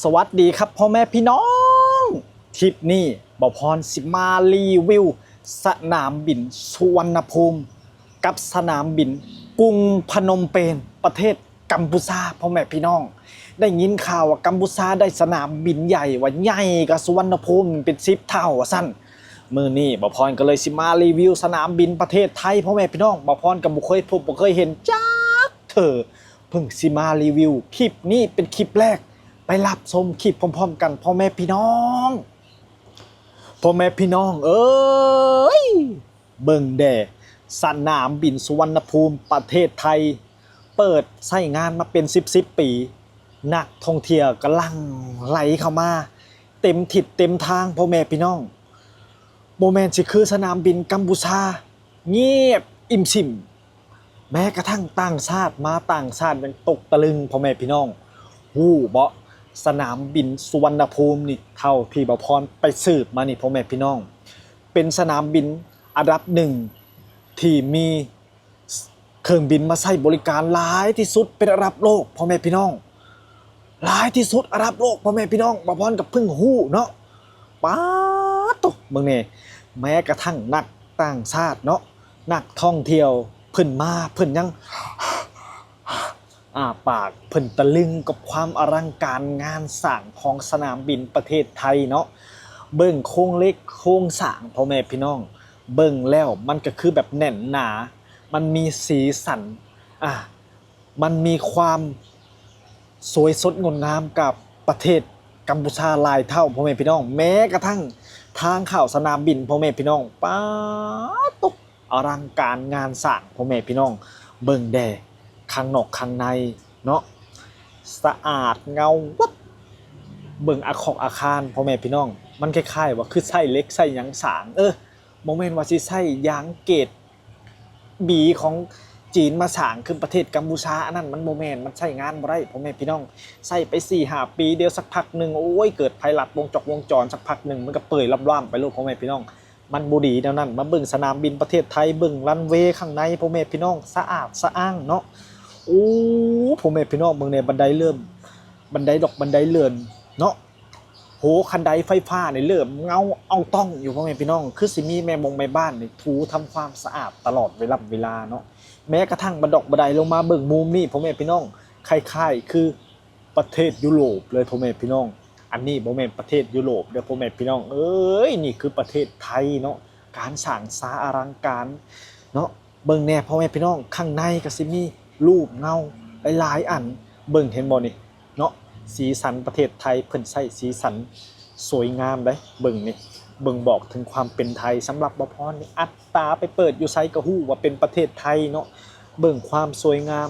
ສະຫວັດດີຄັບພໍ່ແມ່ພີ່ນ້ອງ, ຄລິບນີ້ບ່າວພອນຊິມາຣີວິວສະໜາມບິນສຸວັນນະພູມ ກັບສະໜາມບິນກຸງພະນົມເປນ ປະເທດກຳປູຊາ. ພໍ່ແມ່ພີ່ນ້ອງ ໄດ້ຍິນຂ່າວວ່າກຳປູຊາໄດ້ສະໜາມບິນໃຫຍ່ ວ່າໃຫຍ່ກວ່າສຸວັນນະພູມເປັນສິບເທົ່າວ່າຊັ້ນ. ມື້ນີ້ບ່າວພອນກໍເລີຍຊິມາຣີວິວສະໜາມບິນປະເທດໄທ. ພໍ່ແມ່ພີ່ນ້ອງ ບ່າວພອນກໍບໍ່ເຄີຍພົບບໍ່ເຄີຍເຫັນຈັກເທື່ອ ເພິ່ງຊິມາຣີວິວ. ຄລິບນີ້ເປັນຄລິບແລກ, ໄປຮັບຊົມຄລິບພ້ອມໆກັນພໍ່ແມ່ພີ່ນ້ອງ. ພໍ່ແມ່ພີ່ນ້ອງເອີຍ ເບິ່ງແດ່, ສະໜາມບິນສຸວັນນະພູມປະເທດໄທ ເປີດໃຊ້ງານມາເປັນສິບສິບປີ, ນັກທ່ອງທ່ຽວກໍຫຼັ່ງໄຫຼເຂົ້າມາເຕັມທິດເຕັມທາງ. ພໍ່ແມ່ພີ່ນ້ອງ ບໍ່ແມ່ນຊິຄືສະໜາມບິນກຳປູຊາ ງຽບອີ່ມຊິມ, ແມ້ກະທັ່ງຕ່າງຊາດມາ ຕ່າງຊາດຍັງຕົກຕະລຶງ. ພໍ່ແມ່ພີ່ນ້ອງ ຮູ້ເບາະ ສະໜາມບິນສຸວັນນະພູມນີ້ ເທົ່າທີ່ບ່າວພອນໄປສືບມານີ້ ພໍ່ແມ່ພີ່ນ້ອງ ເປັນສະໜາມບິນອັນດັບໜຶ່ງທີ່ມີເຄື່ອງບິນມາໃຊ້ບໍລິການຫຼາຍທີ່ສຸດເປັນລະດັບໂລກ ພໍ່ແມ່ພີ່ນ້ອງ. ຫຼາຍທີ່ສຸດລະດັບໂລກ ພໍ່ແມ່ພີ່ນ້ອງ ບ່າວພອນກໍເພິ່ງຮູ້ເນາະ. ປາດໂທ້ ເບິ່ງແດ່, ແມ້ກະທັ່ງນັກຕ່າງຊາດເນາະ, ນັກທ່ອງທ່ຽວເພິ່ນມາ ເພິ່ນຍັງອ້າປາກ, ເພິ່ນຕະລຶງກັບຄວາມອະລັງການງານສ້າງຂອງສະໜາມບິນປະເທດໄທເນາະ. ເບິ່ງໂຄງເຫຼັກໂຄງສ້າງ ພໍ່ແມ່ພີ່ນ້ອງ, ເບິ່ງແລ້ວມັນກໍຄືແບບແໜ້ນໜາ, ມັນມີສີສັນ, ອາ ມັນມີຄວາມສວຍສົດງົດງາມກັບປະເທດກຳປູຊາຫຼາຍເທົ່າ ພໍ່ແມ່ພີ່ນ້ອງ. ແມ້ກະທັ່ງທາງເຂົ້າສະໜາມບິນ ພໍ່ແມ່ພີ່ນ້ອງ ປາດໂທ້ ອະລັງການງານສ້າງ ພໍ່ແມ່ພີ່ນ້ອງ. ເບິ່ງແດ່ ຂ້າງນອກຂ້າງໃນເນາະ ສະອາດເງົາວັບ. ເບິ່ງອາຄອກອາຄານ ພໍ່ແມ່ພີ່ນ້ອງ ມັນຄ້າຍໆວ່າຄືໃຊ້ເຫຼັກໃຊ້ຫຍັງສ້າງ, ເອີ ບໍ່ແມ່ນວ່າຊິໃຊ້ຢາງເກດ B ຂອງຈີນມາສ້າງຄືປະເທດກຳປູຊາ, ອັນນັ້ນມັນບໍ່ແມ່ນ, ມັນໃຊ້ງານບໍ່ໄດ້ ພໍ່ແມ່ພີ່ນ້ອງ. ໃຊ້ໄປສີ່ຫ້າປີ ດຽວສັກພັກໜຶ່ງ ໂອ້ຍ ເກີດໄພລັດວົງຈອກວົງຈອນ, ສັກພັກໜຶ່ງມັນກໍເປີ່ອຍລ້ຳໆໄປໂລດ ພໍ່ແມ່ພີ່ນ້ອງ. ມັນບໍ່ດີແນວນັ້ນ. ມາເບິ່ງສະໜາມບິນປະເທດໄທ, ເບິ່ງຣັນເວຂ້າງໃນ ພໍ່ແມ່ພີ່ນ້ອງ, ສະອາດສະອ້າງເນາະ. ໂອ້ ພໍ່ແມ່ພີ່ນ້ອງ ເບິ່ງແດ່ ບັນໄດເລື່ອນ, ບັນໄດດອກບັນໄດເລື່ອນເນາະ. ໂຫ ຄັນໄດໄຟຟ້ານີ້ເລີ່ມເງົາເອົາຕ້ອງຢູ່ ພໍ່ແມ່ພີ່ນ້ອງ, ຄືຊິມີແມ່ບົງແມ່ບ້ານນີ້ຖູທຳຄວາມສະອາດຕະຫຼອດເວລາເວລາເນາະ. ແມ້ກະທັ່ງບັນດອກບັນໄດລົງມາເບິ່ງມຸມນີ້ ພໍ່ແມ່ພີ່ນ້ອງ, ຄ້າຍໆຄືປະເທດຢູໂຣບເລີຍ ພໍ່ແມ່ພີ່ນ້ອງ. ອັນນີ້ບໍ່ແມ່ນປະເທດຢູໂຣບເດີ້ ພໍ່ແມ່ພີ່ນ້ອງເອີຍ, ນີ້ຄືປະເທດໄທເນາະ. ການສ້າງສາອະລັງການເນາະ. ເບິ່ງແດ່ພໍ່ແມ່ພີ່ນ້ອງ, ຂ້າງໃນກໍຊິມີຮູບເງົາຫຼາຍໆອັນ. ເບິ່ງເຫັນບໍ່ນີ້ເນາະ, ສີສັນປະເທດໄທ ເພິ່ນໃຊ້ສີສັນສວຍງາມເດ້. ເບິ່ງນີ້, ບົ່ງບອກເຖິງຄວາມເປັນໄທ. ສຳລັບບ່າວພອນນີ້ ອັດຕາໄປເປີດຢູ່ໃສກໍຮູ້ວ່າເປັນປະເທດໄທເນາະ. ເບິ່ງຄວາມສວຍງາມ,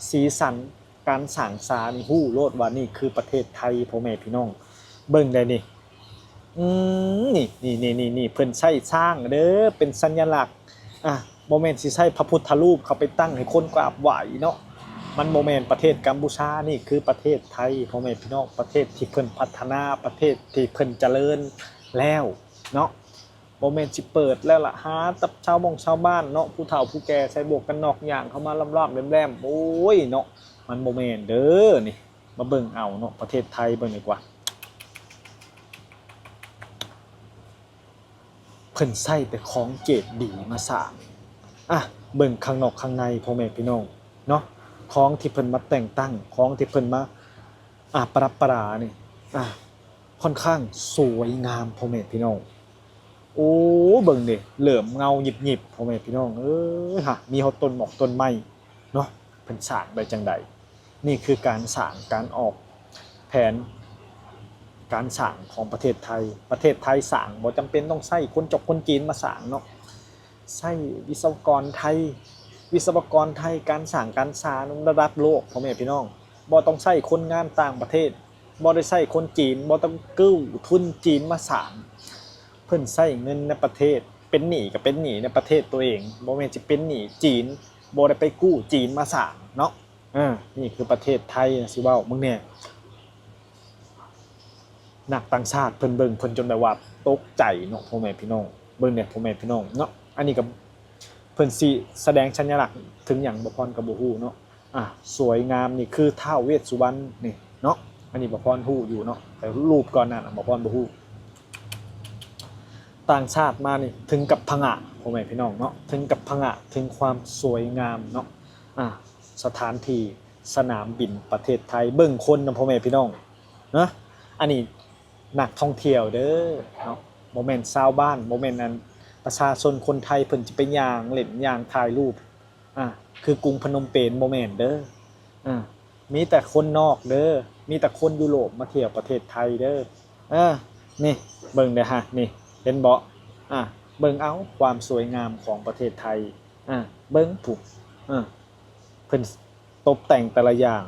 ສີສັນ, ການສ້າງສານີ້ ຮູ້ໂລດວ່ານີ້ຄືປະເທດໄທ ພໍ່ແມ່ພີ່ນ້ອງ. ເບິ່ງແດ່ນີ້. ອືມ ນີ້ ນີ້ ນີ້ ນີ້ ນີ້ ເພິ່ນໃຊ້ຊ້າງເດີ້ ເປັນສັນຍະລັກ. ອ່າ ບໍ່ແມ່ນຊິໃຊ້ພະພຸດທະຮູບເຂົ້າໄປຕັ້ງໃຫ້ຄົນກາບໄຫວ້ເນາະ. ມັນບໍ່ແມ່ນປະເທດກຳປູຊາ, ນີ້ຄືປະເທດໄທ ພໍ່ແມ່ພີ່ນ້ອງ, ປະເທດທີ່ເພິ່ນພັດທະນາ, ປະເທດທີ່ເພິ່ນຈະເລີນແລ້ວເນາະ. ບໍ່ແມ່ນຊິເປີດແລ້ວລະ ຫາແຕ່ຊາວບົງຊາວບ້ານເນາະ, ຜູ້ເຖົ້າຜູ້ແກ່ໃສ່ໝວກກັນນັອກ ຍ່າງເຂົ້າມາລ້ອມໆແຫຼມໆ. ໂອ້ຍເນາະ, ມັນບໍ່ແມ່ນເດີ້ນີ້. ມາເບິ່ງເອົາເນາະ ປະເທດໄທ ເບິ່ງດີກວ່າ. ເພິ່ນໃຊ້ແຕ່ຂອງເກຣດດີມາສ້າງ. ອ່ະ ເບິ່ງຂ້າງນອກຂ້າງໃນ ພໍ່ແມ່ພີ່ນ້ອງເນາະ, ຂອງທີ່ເພິ່ນມາແຕ່ງຕັ້ງ, ຂອງທີ່ເພິ່ນມາ ອ່າ ປະດັບປະດານີ້ ອ່າ ຄ່ອນຂ້າງສວຍງາມ ພໍ່ແມ່ພີ່ນ້ອງ. ໂອ້ ເບິ່ງເດ້ ເລີ່ມເງົາຫຍິບໆ ພໍ່ແມ່ພີ່ນ້ອງເອີຍ. ຫາ ມີຮອດຕົ້ນໝອກຕົ້ນໄມ້ເນາະ, ເພິ່ນສ້າງໄດ້ຈັ່ງໃດ? ນີ້ຄືການສ້າງ, ການອອກແຜນການສ້າງຂອງປະເທດໄທ. ປະເທດໄທສ້າງບໍ່ຈຳເປັນຕ້ອງໃຊ້ຄົນຈອກຄົນຈີນມາສ້າງເນາະ, ໃຊ້ວິສະວະກອນໄທ, ວິສະວະກອນໄທ, ການສ້າງການສານລະດັບໂລກ ພໍ່ແມ່ພີ່ນ້ອງ. ບໍ່ຕ້ອງໃຊ້ຄົນງານຕ່າງປະເທດ, ບໍ່ໄດ້ໃຊ້ຄົນຈີນ, ບໍ່ຕ້ອງກູ້ທຶນຈີນມາສ້າງ. ເພິ່ນໃຊ້ເງິນໃນປະເທດ, ເປັນໜີ້ກໍເປັນໜີ້ໃນປະເທດຕົວເອງ, ບໍ່ແມ່ນຊິເປັນໜີ້ຈີນ, ບໍ່ໄດ້ໄປກູ້ຈີນມາສ້າງເນາະ. ເອີ ນີ້ຄືປະເທດໄທນະ ຊິເວົ້າເບິ່ງແດ່. ນັກຕ່າງຊາດເພິ່ນເບິ່ງ ເພິ່ນຈົນແບບວ່າຕົກໃຈເນາະ ພໍ່ແມ່ພີ່ນ້ອງ. ເບິ່ງແດ່ ພໍ່ແມ່ພີ່ນ້ອງເນາະ, ອັນນີ້ກໍເພິ່ນຊິສະແດງສັນຍະລັກເຖິງຫຍັງ ບ່າວພອນກໍບໍ່ຮູ້ເນາະ. ອ່າ ສວຍງາມ ນີ້ຄືທ້າວເວດສຸວັນນີ້ເນາະ, ອັນນີ້ບ່າວພອນຮູ້ຢູ່ເນາະ ແຕ່ຮູບກ່ອນໜ້ານັ້ນບ່າວພອນບໍ່ຮູ້. ຕ່າງຊາດມານີ້ເຖິງກັບຜະຫງະ ພໍ່ແມ່ພີ່ນ້ອງເນາະ ເຖິງກັບຜະຫງະ ເຖິງຄວາມສວຍງາມເນາະ. ອາ ສະຖານທີ່ສະໜາມບິນປະເທດໄທ ເບິ່ງຄົນນະ ພໍ່ແມ່ພີ່ນ້ອງເນາະ. ອັນນີ້ນັກທ່ອງທ່ຽວເດີເນາະ ບໍ່ແມ່ນຊາວບ້ານ ບໍ່ແມ່ນອັນປະຊາຊົນຄົນໄທເພິ່ນຈະໄປຍ່າງເຫຼັ້ນຍ່າງຖ່າຍຮູບ ອາ ຄືກຸງພະນົມເປນ ບໍ່ແມ່ນເດີ. ອາ ມີແຕ່ຄົນນອກເດີ ມີແຕ່ຄົນຢູໂຣບມາທ່ຽວປະເທດໄທເດີ. ເອີ ນີ້ ເບິ່ງເດີຮະ ນີ້ ເຫັນບໍ່? ອາ ເບິ່ງເອົາຄວາມສວຍງາມຂອງປະເທດໄທ. ອາ ເບິ່ງພຸ້ນ ເອີ ເພິ່ນຕົບແຕ່ງແຕ່ລະຢ່າງ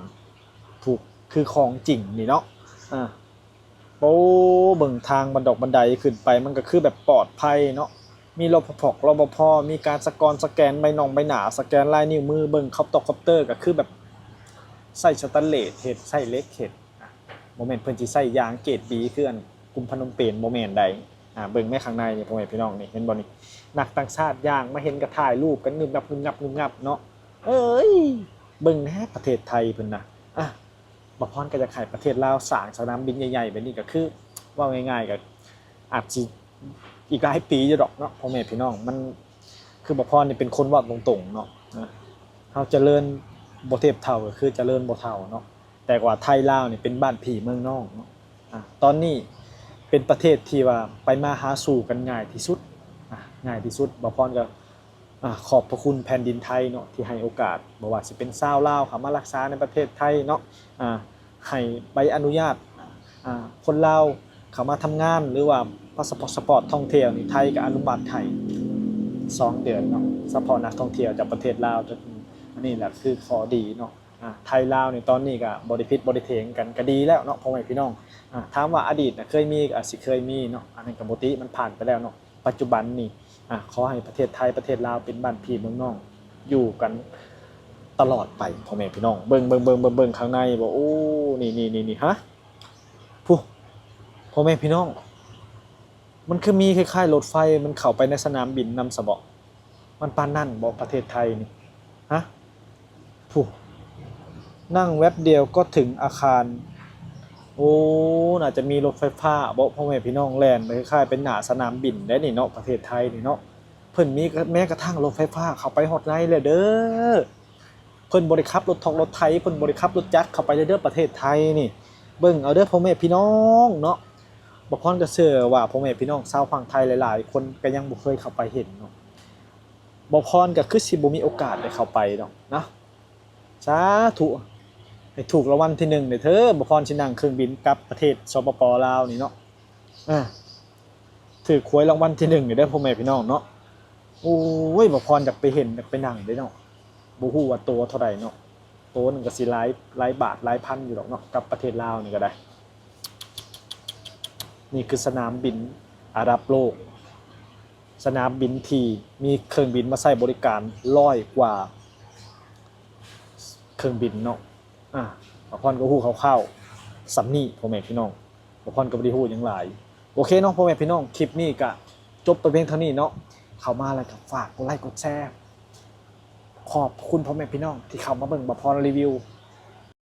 ຜູ້ ຄືຂອງຈິງນີ້ເນາະ. ອາ ໂອ້ ເບິ່ງທາງບັນດອກບັນໄດຂຶ້ນໄປ ມັນກໍຄືແບບປອດໄພເນາະ ມີ ລປພ ລປພ ມີການສະກອນສະແກນໃບໜອງໃບໜ້າ ສະແກນລາຍນິ້ວມື ເບິ່ງເຄົາຕອກເຄົາເຕີ ກໍຄືແບບໃຊ້ສະແຕນເລດເຮັດ ໃຊ້ເຫຼັກເຮັດ. ອາ ບໍ່ແມ່ນເພິ່ນຊິໃຊ້ຢາງເກຣດບີຄືອັນກຸງພະນົມເປນ ບໍ່ແມ່ນໃດ. ອາ ເບິ່ງແມ້ຂ້າງໃນນີ້ ພໍ່ແມ່ພີ່ນ້ອງ ນີ້ ເຫັນບໍ່ນີ້? ນັກຕ່າງຊາດຍ່າງມາເຫັນກໍຖ່າຍຮູບກັນງຶບງັບ ງຶບງັບ ງຶບງັບເນາະ. ເອີຍ ເບິ່ງແດ່ປະເທດໄທເພິ່ນນະ. ອາ ບ່າວພອນກໍຢາກໃຫ້ປະເທດລາວສ້າງສະໜາມບິນໃຫຍ່ໆແບບນີ້ ກໍຄືເວົ້າງ່າຍໆ ກໍອາດຊິອີກຫຼາຍປີຢູ່ດອກເນາະ ພໍ່ແມ່ພີ່ນ້ອງ. ມັນ ຄືບ່າວພອນນີ້ເປັນຄົນເວົ້າຕົງໆເນາະ ເຮົາຈະເລີນບໍ່ທຽບເທົ່າ ກໍຄືຈະເລີນບໍ່ເທົ່າເນາະ. ແຕ່ວ່າໄທລາວນີ້ເປັນບ້ານພີ່ເມືອງນ້ອງເນາະ. ອາ ຕອນນີ້ເປັນປະເທດທີ່ວ່າໄປມາຫາສູ່ກັນງ່າຍທີ່ສຸດ ອາ ງ່າຍທີ່ສຸດ. ບ່າວພອນກໍ ອາ ຂອບພະຄຸນແຜ່ນດິນໄທເນາະ ທີ່ໃຫ້ໂອກາດ ບໍ່ວ່າຊິເປັນຊາວລາວເຂົ້າມາລັກສາໃນປະເທດໄທເນາະ ອາ ໃຫ້ໃບອະນຸຍາດ ອາ ຄົນລາວເຂົ້າມາທຳງານ ຫຼືວ່າພາສປອດ ສະປອດທ່ອງທ່ຽວນີ້ ໄທກໍອະນຸມັດໃຫ້ສອງເດືອນເນາະ ສະເພາະນັກທ່ອງທ່ຽວຈາກປະເທດລາວ. ອັນນີ້ແຫຼະຄືຂໍ້ດີເນາະ. ອາ ໄທລາວນີ້ຕອນນີ້ກໍບໍ່ໄດ້ຜິດບໍ່ໄດ້ຖຽງກັນ ກໍດີແລ້ວເນາະ ພໍ່ແມ່ພີ່ນ້ອງ. ອາ ຖາມວ່າອະດີດນະເຄີຍມີ ກໍອາດຊິເຄີຍມີເນາະ ອັນນັ້ນກໍບໍ່ຕິ ມັນຜ່ານໄປແລ້ວເນາະ. ປັດຈຸບັນນີ້ ອາ ຂໍໃຫ້ປະເທດໄທ ປະເທດລາວເປັນບ້ານພີ່ເມືອງນ້ອງ ຢູ່ກັນຕະຫຼອດໄປ ພໍ່ແມ່ພີ່ນ້ອງ. ເບິ່ງ ເບິ່ງ ເບິ່ງ ເບິ່ງ ເບິ່ງຂ້າງໃນບໍ່ ໂອ້ ນີ້ ນີ້ ນີ້ ນີ້ ຮະ ຜູ້ ພໍ່ແມ່ພີ່ນ້ອງ ມັນຄືມີຄ້າຍໆລົດໄຟມັນເຂົ້າໄປໃນສະໜາມບິນນຳຊະເບາະ? ມັນປານນັ້ນເບາະປະເທດໄທນີ້ ຮະ? ຜູ້ ນັ່ງແວັບດຽວກໍເຖິງອາຄານ. ໂອ້ ໜ້າຈະມີລົດໄຟຟ້າເບາະ ພໍ່ແມ່ພີ່ນ້ອງ ແລ່ນໄປຄ້າຍໆເປັນໜ້າສະໜາມບິນໄດ໋ນີ້ເນາະ ປະເທດໄທນີ້ເນາະ. ເພິ່ນມີແມ້ກະທັ່ງລົດໄຟຟ້າເຂົ້າໄປຮອດໃນແລ້ວເດີ. ເພິ່ນບໍ່ໄດ້ຂັບລົດຖອກລົດໄຖ ເພິ່ນບໍ່ໄດ້ຂັບລົດຈັກເຂົ້າໄປເດີ ປະເທດໄທນີ້. ເບິ່ງເອົາເດີພໍ່ແມ່ພີ່ນ້ອງເນາະ. ບ່າວພອນກໍເຊື່ອວ່າພໍ່ແມ່ພີ່ນ້ອງຊາວຝັ່ງໄທຫຼາຍໆຄົນກໍຍັງບໍ່ເຄີຍເຂົ້າໄປເຫັນເນາະ. ບ່າວພອນກໍຄືຊິບໍ່ມີໂອກາດໄດ້ເຂົ້າໄປດອກນະ. ສາທຸ ໃຫ້ຖືກລາງວັນທີໜຶ່ງເດີເທີ. ບ່າວພອນຊິນັ່ງເຄື່ອງບິນກັບປະເທດ ສປປ ລາວນີ້ເນາະ. ອາ ຖືກຫວຍລາງວັນທີໜຶ່ງເດີ ພໍ່ແມ່ພີ່ນ້ອງເນາະ. ໂອ້ຍ ບ່າວພອນຢາກໄປເຫັນ ຢາກໄປນັ່ງເດ້ເນາະ. ບໍ່ຮູ້ວ່າໂຕເທົ່າໃດເນາະ. ໂຕໜຶ່ງກໍຊິຫຼາຍ ຫຼາຍບາດ ຫຼາຍພັນຢູ່ດອກເນາະ ກັບປະເທດລາວນີ້ກໍໄດ້. ນີ້ຄືສະໜາມບິນລະດັບໂລກ ສະໜາມບິນທີ່ມີເຄື່ອງບິນມາໃຊ້ບໍລິການຮ້ອຍກວ່າເຄື່ອງບິນເນາະ. ອາ ບ່າວພອນກໍຮູ້ຄ່າວໆສ່ຳນີ້ ພໍ່ແມ່ພີ່ນ້ອງ. ບ່າວພອນກໍບໍ່ໄດ້ຮູ້ຫຍັງຫຼາຍ. ໂອເຄເນາະ ພໍ່ແມ່ພີ່ນ້ອງ ຄລິບນີ້ກະຈົບໄປພຽງເທົ່ານີ້ເນາະ. ເຂົ້າມາແລ້ວກໍຝາກກົດໄລກົດແຊ. ຂອບຄຸນພໍ່ແມ່ພີ່ນ້ອງທີ່ເຂົ້າມາເບິ່ງບ່າວພອນຣີວິວ.